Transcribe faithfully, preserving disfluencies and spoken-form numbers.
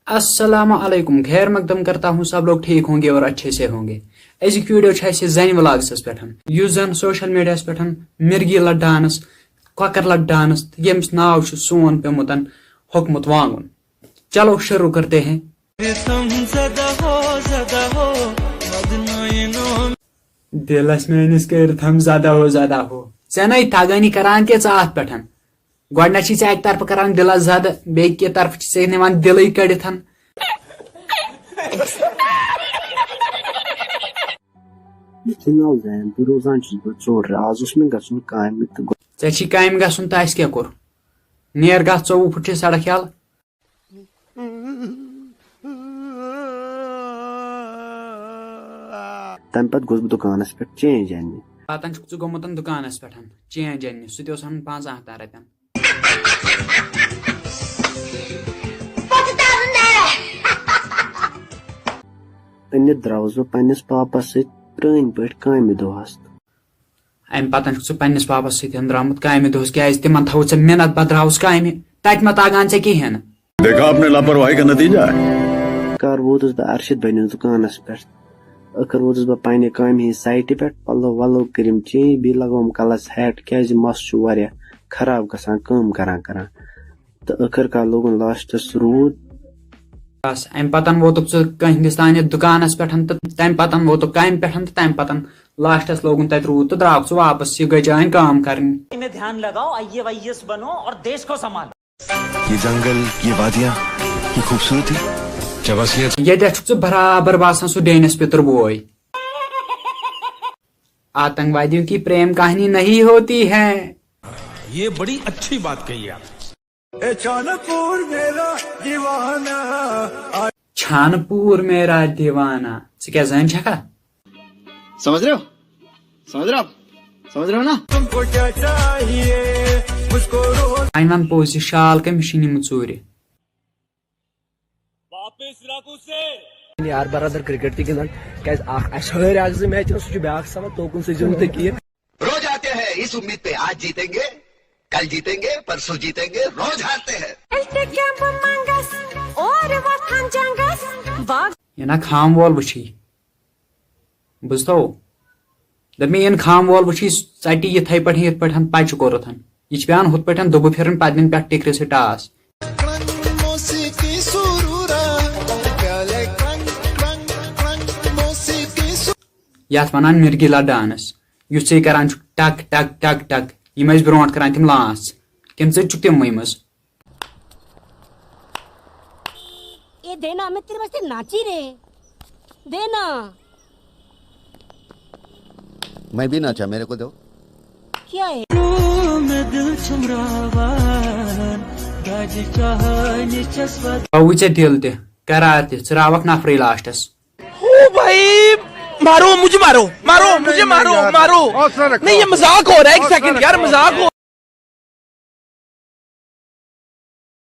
السلام علیکم، خیر مقدم کرتا ہوں، سب لوگ ٹھیک ہوں گے اور اچھے سے ہوں گے۔ أزیُک ویڈیو چھُ اَسہِ زَنہِ ولاگسَس پٮ۪ٹھ، یُس زَن سوشل میڈیاہَس پٮ۪ٹھ مرگی لٹ ڈانس، کۄکر لٹ ڈانس تہٕ ییٚمِس ناو چھُ سون پیوٚمُت ہوٚکھمُت وانگُن۔ چلو شروع کرتے ہیں۔ دِلس میٲنِس کٔرۍ تھم زدہ ہو زدہ ہو۔ ژےٚ نَے تگٲنی کران تہِ ژٕ اتھ پٮ۪ٹھ۔ گۄڈٕنٮ۪تھ چھِ ژےٚ اَکہِ طرفہٕ کران دِلس زدٕ، بیٚیہِ کہِ طرفہٕ چھِ ژےٚ نِوان دِلٕے کٔڑِتھ۔ مےٚ چھُ ناو زین، بہٕ روزان چھُس بہٕ ژوٚر۔ آز اوس مےٚ گژھُن کامہِ تہٕ گۄ- ژےٚ چھی کامہِ گژھُن تہٕ اَسہِ کیٛاہ کوٚر؟ نیر گژھ، ژوٚوُہ فُٹ چھِ سڑک یَلہٕ۔ تَمہِ پَتہٕ گوٚژھ بہٕ دُکانَس پٮ۪ٹھ چینج اَننہِ۔ پَتہٕ چھُکھ ژٕ گوٚمُت دُکانَس پٮ۪ٹھ چینج اَننہِ، سُہ تہِ اوس اَنُن پانٛژَن ہَتَن رۄپیَن۔ أنِتھ درٛاوُس بہٕ پنٛنِس پاپَس سۭتۍ پرٛٲنۍ پٲٹھۍ کامہِ دۄہَس۔ اَمہِ پَتہٕ چھُکھ ژٕ پنٛنِس پاپَس سۭتۍ درٛامُت کامہِ دۄہَس، کیٛازِ تِمَن تھاوُتھ ژےٚ مِنت بدراوُس کامہِ، تَتہِ ما تَگان ژےٚ کِہیٖنۍ؟ دیکھا آپ نے لاپرواہی کا نتیجہ ہے۔ کار ووتُس بہٕ اَرشِد بَنیُن دُکانَس پٮ۪ٹھ۔ ٲخٕر ووتُس بہٕ پنٛنہِ کامہِ ہِنٛدِ سایٹہِ پٮ۪ٹھ، پَلو وَلو کٔرِم چینج، بیٚیہِ لَگووُم کَلَس ہیٹ، کیٛازِ مَس چھُ واریاہ خراب گژھان کٲم کَران کَران۔ تہٕ ٲخٕر کار لوگُن لاسٹَس روٗد۔ بس، اَمہِ پَتَن ووتُکھ ژٕ کٲنٛسہِ ہِنٛدِس تانٮ۪تھ دُکانَس پٮ۪ٹھ تہٕ تَمہِ پَتَن ووتُکھ کامہِ پٮ۪ٹھ تہٕ تَمہِ پَتَن لاسٹَس لوگُن تَتہِ روٗد تہٕ درٛاکھ ژٕ واپَس، یہِ گٔے چٲنۍ کٲم کَرٕنۍ۔ में ध्यान लगाओ, आईएएस बनो और देश को संभालो। ये जंगल, ये वादियां, ये खूबसूरती। जब असलियत ییٚتٮ۪تھ چھُکھ ژٕ برابر باسان سُہ ڈینِس پِتُر بوے۔ آتنکوادیوں کی پریم کہانی نہیں ہوتی ہے۔ ये बड़ी अच्छी बात कही आप। ए चांदपुर मेरा दीवाना। چھانہٕ پوٗر میرا دیوانہ۔ ژٕ کیٛاہ زٲنۍ چھکھا؟ समझ रहे हो? समझ रहे हो आप? समझ रहे हो ना? तुमको क्या चाहिए? मुझको रोज وۄنۍ وَن پوٚز، یہِ شال کٔمِس چھِ نِمٕژ ژوٗرِ؟ واپس رکھ اسے۔ یار برادر کرکٹ تہِ گِنٛدان، کیٛازِ اکھ اَسہِ ہٲرۍ اکھ زٕ میچ، سُہ چھُ بیٛاکھ سَوال، توکُن سُہ زیوٗن تہٕ کِہیٖنۍ۔ روز آتے ہیں اس امید پہ، آج جیتیں گے، کل جیتیں گے، پرسوں جیتیں گے، روز ہارتے ہیں۔ ییٚلہِ تہِ کینٛہہ بہٕ منٛگس، اورٕ وۄتھان جنٛگس، باغ۔ یہِ نا خام وول وٕچھی، بوٗزتھو؟ دوٚپ مےٚ، یِن خام وول وٕچھی، ژَٹہِ یِتھَے پٲٹھۍ، یِتھ پٲٹھۍ پَچہِ کوٚرُتھ۔ یہِ چھِ پٮ۪وان ہُتھ پٲٹھۍ دُبہٕ پھِرٕنۍ، پَتہٕ دِنۍ پٮ۪ٹھ ٹِکرِ سۭتۍ ٹاس۔ یَتھ وَنان مِرگیٖلا ڈانس۔ یُس ژٕ یہِ کران چھُکھ ٹک ٹک ٹک ٹک، یِم ٲسۍ برونٛٹھ کران تِم لانٛژھ، کِنہٕ ژٕ تہِ چھُکھ تِموٕے منٛز؟ ए देना, मैं तेरे वास्ते नाची रे। देना। मैं भी नाचा, मेरे को दो। क्या है? تھوٚوُے ژےٚ دِل تہِ، قرار تہِ، ژٕ راوکھ نفرٕے لاسٹس۔ ओ भाई, मारो मुझे, मारो, मारो मुझे, मारो, मारो। नहीं, ये मजाक हो रहा है, एक सेकंड यार, मजाक हो